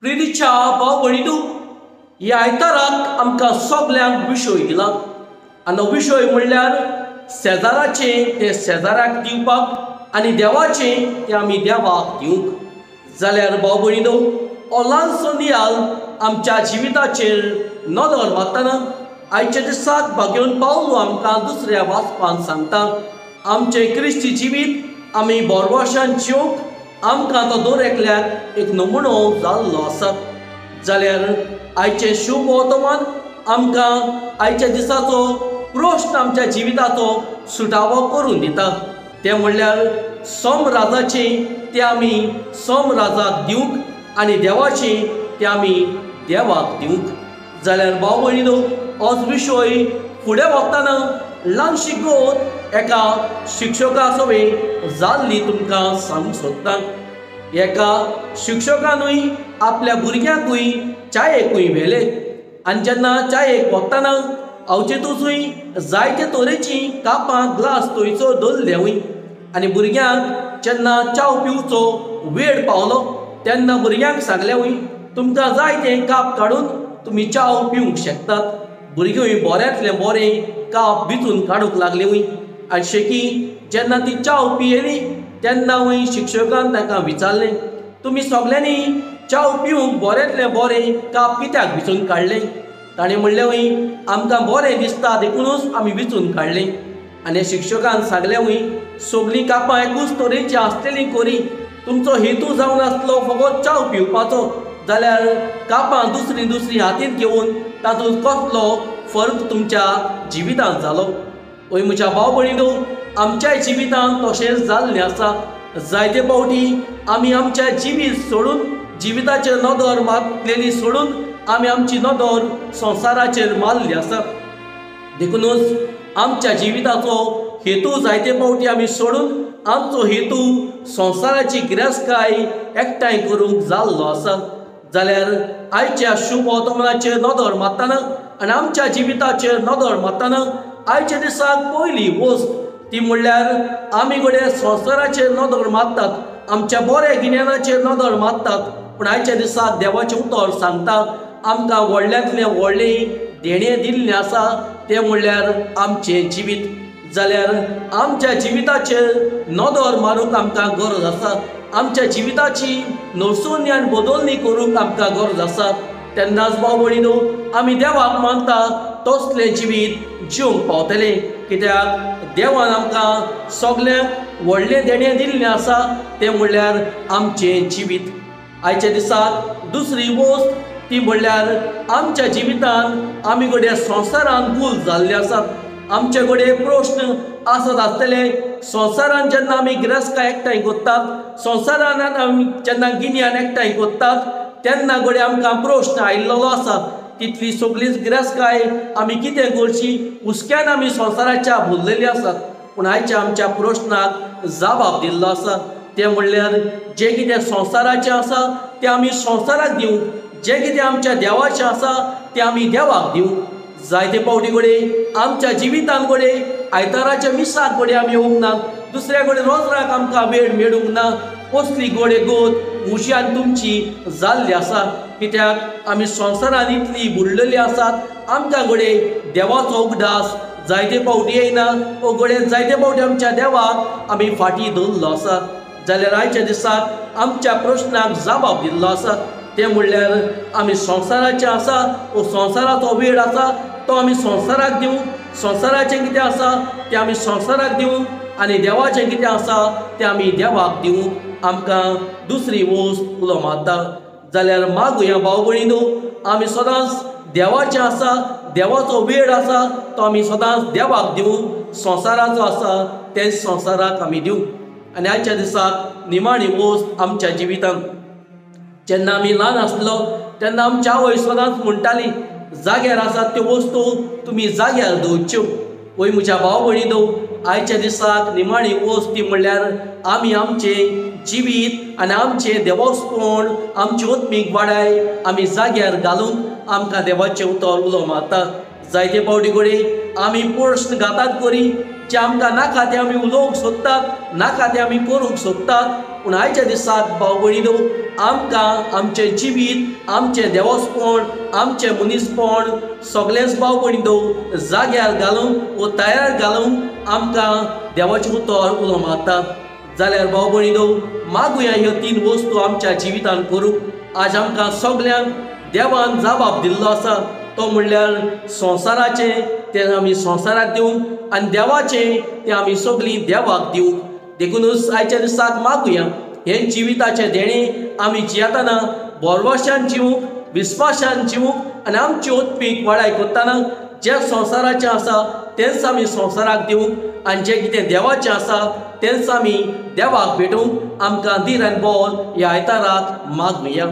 प्रितीच्या भाव भयणींनो, ह्या आयताराक आमकां सगल्यांक विशय दिला आनी हो विशय म्हणल्यार शेजाराचें तें शेजाऱ्याक दिवपाक आनी देवाचें तें आमी देवाक दिवंक. जाल्यार भाव भयणींनो, हो ल्हानसो नियाळ आमच्या जिविताचेर नदर मारतना आयच्या दिसाक भागेवन पावलो आमकां दुसऱ्या वाचपान सांगता, आमचें क्रिस्ती जिवीत आमी बोरवाशान जिवंक आमकां तो दर एकल्याक एक नमुनो जाल्लो आसा. जाल्यार आयचें शुभ वर्तमान आमकां आयच्या दिसाचो प्रश्न आमच्या जिविताचो सुटावो करून दिता. तें म्हणल्यार सोमराजाचें तें आमी सोमराजाक दिवंक आनी देवाचें तें आमी देवाक दिवंक. जाल्यार भाव भयणींनो, होच विशय फुडें वतना ल्हानशी गोत एका शिक्षका सवें जाल्ली तुमकां सांगूंक सोदता. एका शिक्षकानूय आपल्या भुरग्यांकूय चायेकूय व्हेले आनी जेन्ना चायेक वतना अवचेतूय जायते तरेचीं कापां ग्लास थंयचो दवरले आनी भुरग्यांक जेन्ना च्याव पिवचो वेळ पावलो तेन्ना भुरग्यांक सांगलें, तुमकां जाय तें काप काडून तुमी च्याव पिवंक शकतात. भुरगीं बऱ्यांतलें बरें काप विचून काडूंक लागली आनी शेकी जेन्ना ती च्याव पियेली तेन्ना वय शिक्षकान तांकां विचारलें, तुमी सगल्यांनी च्याव पिवंक बऱ्यांतलें बरें काप कित्याक विचून काडलें? ताणें म्हणलें, वय आमकां बरें दिसता देखुनूच आमी विचून काडलें. आनी शिक्षकान सांगलें, वय सगळीं कापां एकूच तरेचीं आसतलीं करी, तुमचो हेतू जावन आसलो फकत च्याव पिवपाचो, जाल्यार कापां दुसरी दुसरी हातींत घेवन तातूंत कसलो फरक तुमच्या जिवितांत जालो? वय म्हज्या भाव भयणींनो, आमच्याय जिवितांत तशेंच जाल्लें आसा. जायते फावटी आमी आमच्या जिवीत सोडून, जिविताचेर नदर मारलेली सोडून आमी आमची नदर संवसाराचेर मारली आसा. देखुनूच आमच्या जिविताचो हेतू जायते फावटी आमी सोडून आमचो हेतू संवसाराची गिरेस्तकाय एकठांय करूंक जाल्लो आसा. जाल्यार आयच्या शुभ वर्तमानाचेर नदर मारतना आनी आमच्या जिविताचेर नदर मारतना आयच्या दिसाक पयली वस्त ती म्हणल्यार आमी घडये संवसाराचेर नदर मारतात, आमच्या बऱ्या गिन्यानाचेर नदर मारतात, पूण आयच्या दिसाक देवाचें उतर सांगता आमकां व्हडल्यांतलें व्हडलें देणें दिल्लें आसा तें म्हणल्यार आमचें जिवीत. जाल्यार आमच्या जिविताचेर नदर मारूंक आमकां गरज आसा, आमच्या जिविताची नरसोनी आनी बदलणी करूंक आमकां गरज आसा. तेन्नाच भाव भयणींनो, आमी देवाक मानता तसलें जिवीत जिवंक पावतलें. कित्याक देवान आमकां सगल्यांक व्हडलें देणें दिल्लें आसा तें म्हणल्यार आमचें जिवीत. आयच्या दिसाक दुसरी वस्त ती म्हणल्यार आमच्या जिवितांत आमी घडये संवसारांत भूल जाल्ले आसात. आमचे घडये प्रश्न आसत आसतले. संवसारांत जेन्ना आमी गिरेस्तकाय एकठांय करतात, संवसारांत आमी जेन्ना गिन्यान एकठांय करतात तेन्ना घडये आमकां प्रश्न आयिल्लो आसा, तितली सगळीच गिरेस्तकाय आमी कितें करची हुस्क्यान आमी संवसाराच्या भुल्लेली आसात. पूण आयच्या आमच्या प्रश्नाक जबाब दिल्लो आसा तें म्हणल्यार जें कितें संवसाराचें आसा तें आमी संवसाराक दिवंक, जें कितें आमच्या देवाचें आसा तें आमी देवाक दिवंक. जायते फावटी घडये आमच्या जिवितांत घडये आयताराच्या मिसाक घडये आमी येवंक ना, दुसऱ्या घडये रोजराक आमकां वेळ मेळूंक ना, कसली घडये गोत म्हजी आनी तुमची जाल्ली आसा. कित्याक आमी संवसारांत इतली बुडलेली आसात, आमकां घडये देवाचो उगडास जायते फावटी येयना वो घडये जायते फावटी आमच्या देवाक आमी फाटीं दवरलो आसा. जाल्यार आयच्या दिसाक आमच्या प्रश्नाक जबाब दिल्लो आसा तें म्हणल्यार आमी संवसाराचें आसा वो संवसाराचो वेळ आसा तो आमी संवसाराक दिवंक, संवसाराचें कितें आसा तें आमी संवसाराक दिवंक आनी देवाचें कितें आसा तें आमी देवाक दिवंक आमकां दुसरी वस्त उलो मारता. जाल्यार मागुया भाव भयणींनो, आमी सदांच देवाचें आसा, देवाचो वेळ आसा तो आमी सदांच देवाक दिवंक, संवसाराचो आसा तें संवसाराक आमी दिवंक. आनी आयच्या दिसाक निमाणी वस्त आमच्या जिवितांत जेन्ना आमी ल्हान आसलो तेन्ना आमची आवय सदांच म्हणटाली, जाग्यार आसात त्यो वस्तू तुमी जाग्यार दवरच्यो. वय म्हज्या भाव भयणींनो, आयच्या दिसाक निमाणी वस्त ती म्हणल्यार आमी आमचें जिवीत आनी आमचें देवस्पण, आमची आत्मीक वाडाय आमी जाग्यार घालूंक आमकां देवाचें उतर उलो मारता. जायते फावटी घडये आमी प्रश्न घातात करी जे आमकां नाका तें आमी उलोवंक सोदतात, नाका तें आमी करूंक सोदतात. पूण आयच्या दिसाक भाव भयणीनो आमकां आमचें जिवीत, आमचें देवस्पण, आमचें मनीसपण सगळेंच भाव भयणीनो जाग्यार घालूंक वो तयार घालूंक आमकां देवाचें उतर उलो मारता। जाल्यार भाव भयणीनो मागुया ह्यो तीन वस्तू आमच्या जिवितान करूंक। आज आमकां सगल्यांक देवान जबाब दिल्लो आसा तो म्हणल्यार संवसाराचें तें आमी संवसाराक दिवंक आनी देवाचें तें आमी सगळीं देवाक दिवंक। देखूनच आयच्या दिसाक मागुया हें जिविताचें देणें आमी जियेतना भरवशान जिवूंक, विस्वासान जिवूंक आनी आमची ओतपीक वाडाय करतना जें संवसाराचें आसा तेंच आमी संवसाराक दिवंक आनी जें कितें देवाचें आसा तेंच आमी देवाक भेटूंक आमकां धीर आनी बळ ह्या आयताराक मागुया।